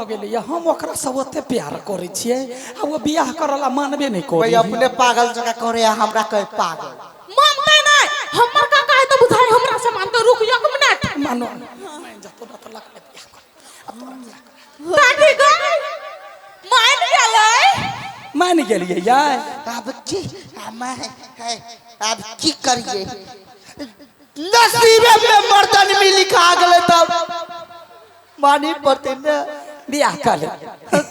गेलैया, हम ओकरा सब ओते प्यार करै छियै आ ओ बियाह करऽ ला मानबे नहि भाई करै। अपने पागल जगह करे आ हमरा कहे पागल। मानते नहीं हमर काका है तो बुझाई हमरा से मानते। रुक एक मिनट। मानो मानि जतो ना तऽ लगले बियाह कर आ तोरा बियाह कर। काकी गई मान गेलै। मानि गेलियै यार। अब की हम है, अब की करिए, नसीबे में मर्दन में लिखा गेलै तब मानी पड़ते ने। बियाह कर ले।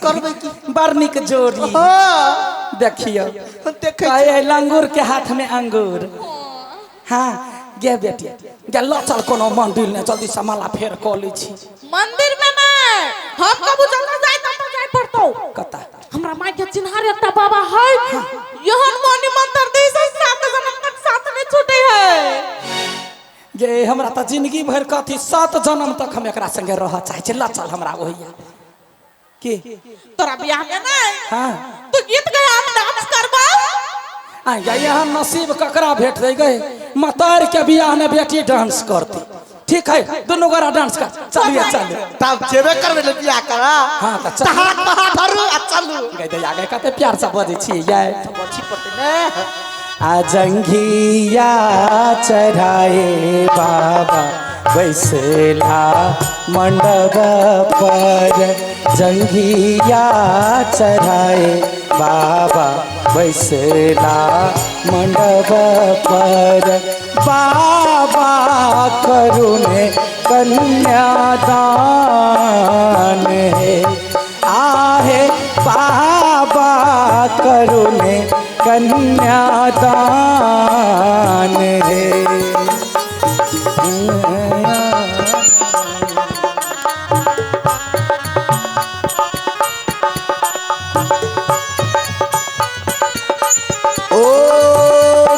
करबै की? बड़ नीक जोड़ी। हाँ। देखियौ। देखै। कहे लंगूर के हाथ में अंगूर। हाँ गे बेटी गे, लऽ चल कोनो मंदिर ने, जल्दी से माला फेर कऽ लै छी। मंदिर में नहीं, हम कबू जल्दी जाए तब तो जाए पड़तो। कतऽ? हमरा माय के चिन्हार एकटा बाबा है, यहन मोनी मंत्र दी से 7 जन्म तक साथ नहीं छूटे है। गे हमरा तऽ जिंदगी भरि कथी 7 जन्म तक हम एकरा संगे रहऽ चाहै छी। लऽ चल हमरा ओहिया की। तोरा बियाह में नहीं। हाँ। तू गीत गया डांस करबा। आ यहाँ नसीब ककरा भेट दे गए, मतार के बियाह में बेटी डांस करती। ठीक है दोनों गोरा डांस कर, चलिए चलिए। तब जेबे करबे ले बियाह करा। हाँ तऽ चल। हाथ पर हाथ धरू आ चलू। गए दैया गए, कते प्यार से बजै छियै यै। बची पड़ते ने। आ जंघिया चढ़ाए बाबा बैसला मंडप पर, जंघिया चढ़ाए बाबा बैसला मंडप पर, बाबा करुणे कन्यादान है, आहे बाबा करुणे कन्यादान है। ओ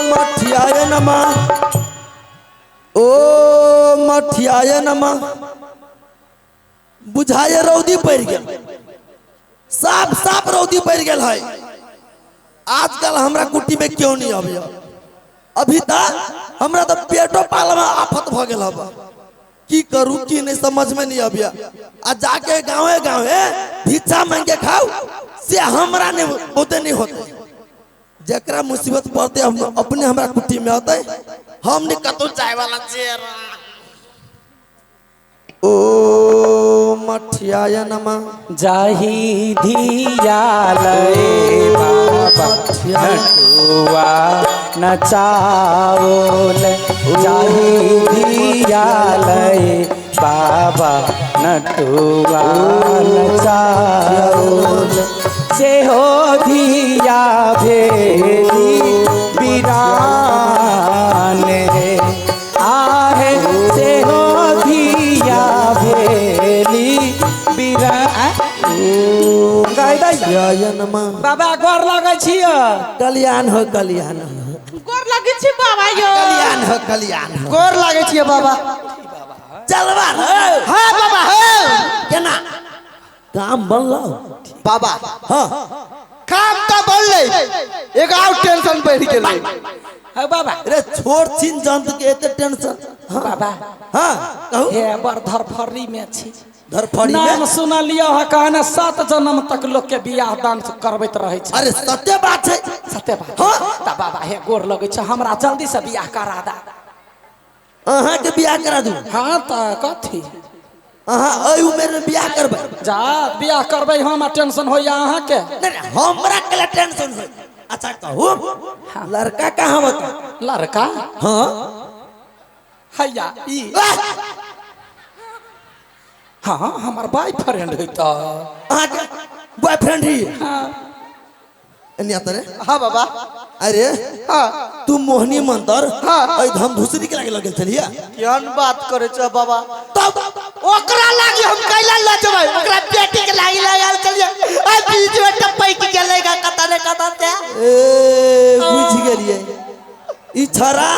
मठियाय नमः, ओ मठियाय नमः। बुझाए रौदी पड़ गेल, साफ साफ रौदी पड़ गेल है। आजकल हमरा कुटी में क्यों नहीं अभी अभी तक हमरा तो पेटो पाल में आफत भ गेल हब, की करू की नहीं समझ में नहीं अभी। आ जाके गाँवे गाँवे भिक्षा मांग के खाओ से हमरा नहीं होते नहीं होते। जकरा मुसीबत पड़ते हम अपने हमरा कुटी में होते, हम नहीं कतौ जाए वाला चेहरा। ओ मठियाय नमः। जाही धिया लए बाबा नटुआ नचाओल, जाही धिया लए बाबा नटुआ नचाओल, से हो धिया भेली बिरान रे, आहे से हो धिया भेली बिरान। बाबा गोर लगै छियै। कल्याण हो कल्याण हो। गोर लगै छी बाबा यो। कल्याण हो कल्याण हो। गोर लगै छियै बाबा। चलबा रे। हाँ बाबा हाँ। केना काम बनलो बाबा? हाँ काम तो बनलै, एक और टेंशन बढ़ गेलै। हाँ बाबा। अरे छोट छिन जंतु के एते टेंशन। हाँ बाबा। हाँ कहू। हे बड़ धरफड़ी में छी। धरफड़ी में? नाम सुनलियो है कहने 7 जन्म तक लोग के बियाह दान करबैत रहै छै। अरे सत्य बात छै। सत्य बात। हाँ। त बाबा हे गोर लगै छै, हमरा जल्दी से बियाह करा दा। अहाँ के बियाह करा दू? हाँ त कथी? अहाँ एहि उमेर में बियाह करबै? जा बियाह करबै हम आ टेंशन होइया अहाँ के? नहीं, हमरा के लिए टेंशन होय। अच्छा कहू लड़का कहाँ बता? लड़का? हाँ। हैया ई। हाँ हमार बॉयफ्रेंड है तो। अहाँ के बॉयफ्रेंड ही? हाँ। एने आते रे। हाँ बाबा। अरे हाँ। तू मोहनी मंतर हाँ। ऐ धम धुसरी के लागे लगल छलिया। केहन बात करे छ बाबा? तब ओकरा लागी हम कैला ल जबै, ओकरा बेटी के लागी लागल छलिया, आ बीच में टपक गेलै गा कता ने कता ते। ए बुझ गेलियै, ई छरा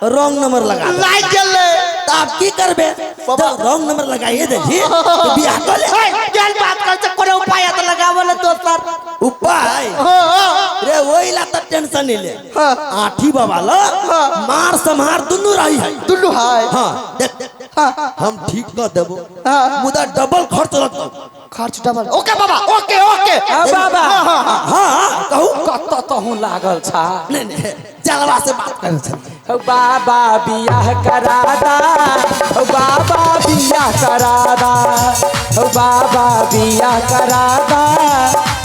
रॉन्ग नंबर लगा दे। लाग गेलै। त आब की करबे? जब रॉन्ग नंबर लगाइए देलही तो बियाह कर ले। हे केहन बात करे छ, कोनो उपाय त लगावल दोसर उपाय? हाँ। रे ओहि ला त टेंशन नहीं ले। हाँ। आठी बाबा ल हाँ। मार संहार दुनू रही है। दुनू है। हाँ देख हाँ। हम ठीक कर देबो, हाँ। मुदा डबल खर्च लगतौ। खर्च डबल। ओके बाबा, ओके ओके। आ बाबा। हाँ हाँ हाँ। हाँ कहू। कत तहूँ लागल छा। नहीं नहीं, जलवा से बात करे छलियै। हौ बाबा बियाह करा दा, हौ बाबा बियाह करा दा, हौ बाबा बियाह करा दा,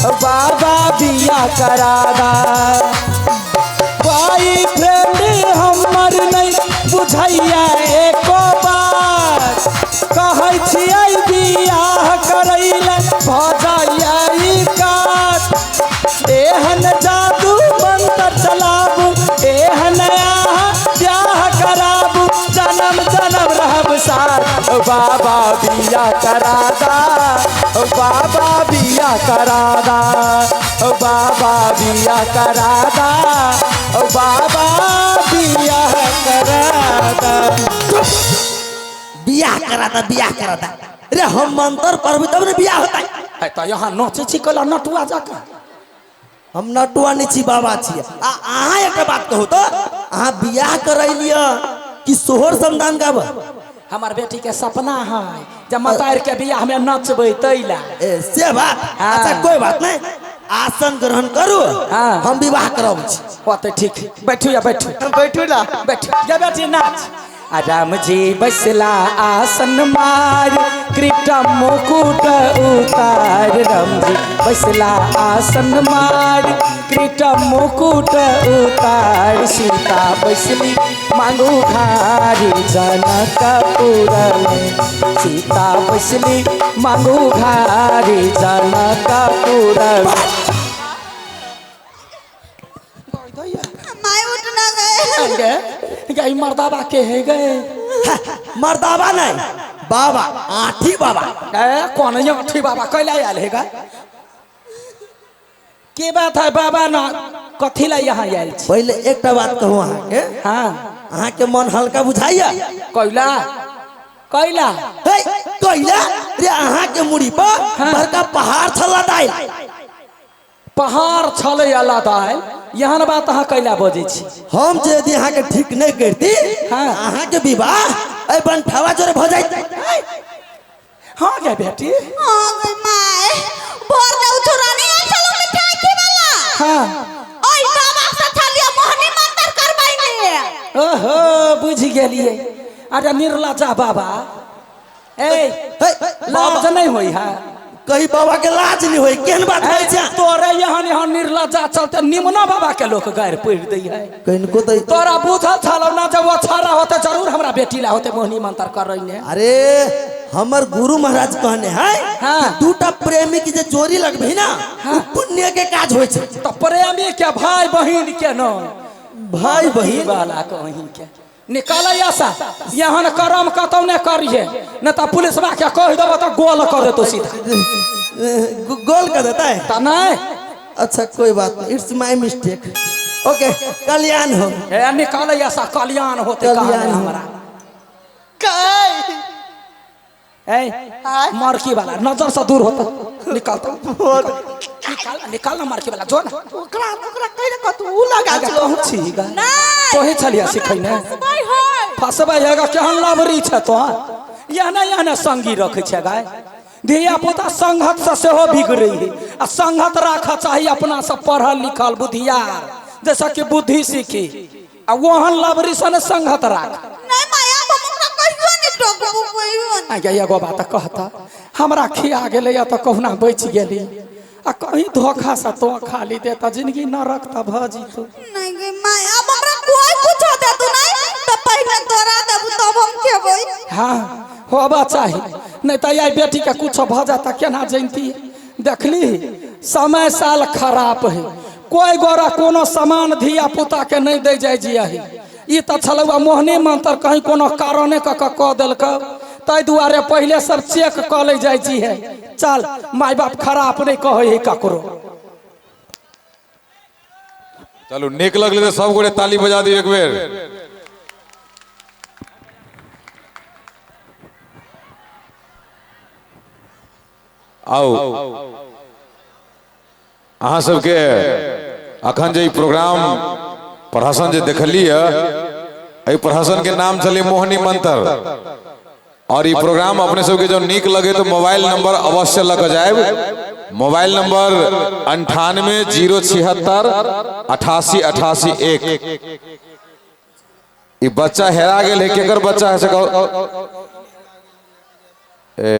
हौ बाबा बियाह करा दा। बॉयफ्रेंड हमर नहीं बुझैया एको बार, कहै छियै बियाह करैले भऽ जाइया ई काज। एहन जादू मंत्र चलाबू, एहन अहाँ ब्याह कराबू, जन्म जन्म रहब साथ। ओ बाबा बियाह करा दा, ओ बाबा बियाह करा दा, ओ बाबा बियाह करा दा, ओ बाबा बियाह करा दा। बियाह कराता, बियाह कराता। रे हम मंत्र पढ़बै तब ने बियाह होतै। है तऽ यहाँ नचै छी कला नटुआ जकाँ। हम नटुआ नहीं छी, बाबा छी। आ अहाँ एकटा बात कहू तो, अहाँ बियाह करैलिय कि सोहर समदान गाब? हमार बेटी के सपना है जे मतार के बियाह में नचबै तैला। ए से बात। हाँ। अच्छा कोई बात नहीं, आसन ग्रहण करू। हाँ। हम विवाह करब छी। होतै ठीक, बैठू या बैठू। बैठू ना। बैठू या बेटी नाच। आ राम जी बैसला आसन मार, कृपा मुकुट उतार। राम जी बैसला आसन मार, कृपा मुकुट उतार। सीता बैसली मांगू घारी जनकपुर में। सीता बैसली मांगू घारी जनकपुर में। My उठना गए। गए गई मर्दाबा के है गए। मर्दाबा नहीं बाबा, आठी बाबा। ए कौन है आठी बाबा? कैला आयल है गा? के बात है बाबा ना कथी ला यहाँ आयल छी? पहले एकटा बात कहू अहाँके। हाँ। अहाँके मन हल्का बुझाइया? कैला कैला? हे कैला रे, अहाँके मुड़ी पर हाँ। बड़का पहाड़ छल लदायल। पहाड़ छलै लदायल, एहन बात अहाँ कैला बजै छी? हम जे यदि अहाँके ठीक नहीं करती, हाँ। अहाँके विवाह एहि बनठावा जोरे भऽ जाइत। हाँ गे बेटी। हाँ गे my, भोर में उठो रानी आयल छलो मिठाई खिबाला। हाँ। ओइ बाबा से छलियै मोहनी मंत्र करबैने। ओहो बुझि गेलियै। अरे निर्लज्जा बाबा, ए हे, लाज नहीं होई है? कही बाबा के लाज नहीं होई, केहन बात होइ छै? तोरे एहन एहन निर्लज्जा चलते निमनो बाबा के लोक गारि पढ़ि दै है। कनिको तऽ तोरा बुझल छलौ ना जब वो छाड़ा होते जरूर हमरा बेटी ला होते मोहनी मंत्र करैने। अरे हमर गुरु महाराज कहने है। हाँ। कि दूटा प्रेमी के जे जोड़ी लगबही ना, उ पुण्य के काज होइ छै। तो प्रेमी के भाई बहिन के न, भाई बहिन वाला कहीं के निकाल ऐसा एहन करम कतौ ने करिए, न तऽ पुलिसवा के कहि देबो तऽ गोल कर देतो सीधा। गोल कर देता है? तऽ नहीं। अच्छा कोई बात नहीं, it's my mistake. Okay कल्याण हो। ए निकाल ऐसा कल्याण होते कल्याण हो। हमरा। गए। ए मरकी वाला नजर से दूर होता, निकाल तो निकाल, निकाल ना मरकी वाला जो ना। ओकरा ओकरा कहि कतू उ लगा आगे छलो। कहूँ छी गा। नहीं। तोही छलिया सिखै ने। फसबै है। फसबै है गा, केहन लबरी छै तो। एहने एहने संगी रखै छै गाय। धिया पुता संगत से सेहो बिगड़ै है। आ संगत राखऽ चाही अपना सब पढ़ल लिखल बुद्धियार, जैसा कि बुद्धि सीखी। आ ओहन लबरी से ने संगत राख। नहीं माया, हम ओकरा कहियो नहीं टोकबो, कहियो नहीं। आ गे एगो बात कहता, हमरा खिया गेलै तऽ कहुना बचि गेली, आ कहीं धोखा से तो खाली देता जिंदगी नरक तऽ भऽ जेतौ। नहीं गे my, अब हमरा कोई कुछ देतौ नहीं तऽ पहिले तोरा देबू तब हम खेबै। हाँ होबा चाही, नहीं तऽ आई बेटी के कुछ भऽ जाता केना जनती। देखली समय साल खराब है, कोई गोरा कोनो सामान धिया पुता के नहीं दे जाय जियही। ई तऽ छलौ मोहनी मंत्र कहीं कोनो कारणे कऽ कऽ कऽ देलकौ, ताहि दुआरे पहिले सब चेक कऽ लै जाइ छी है। चल माय बाप खराब नहीं कहै है ककरो। चलू नीक लगलै तऽ सब गोटे ताली बजा दियौ एक बेर। आउ अहाँ सबके अखन जे ई प्रोग्राम प्रहसन जे देखलियै, एहि प्रहसन के नाम छलै मोहनी मंत्र। और ई प्रोग्राम अपने सबके जब नीक लगे तो मोबाइल नंबर अवश्य लग जाए। Mobile number 98 076 88 88 1। ई बच्चा हेरा गेल है, केकर बच्चा है से कहो।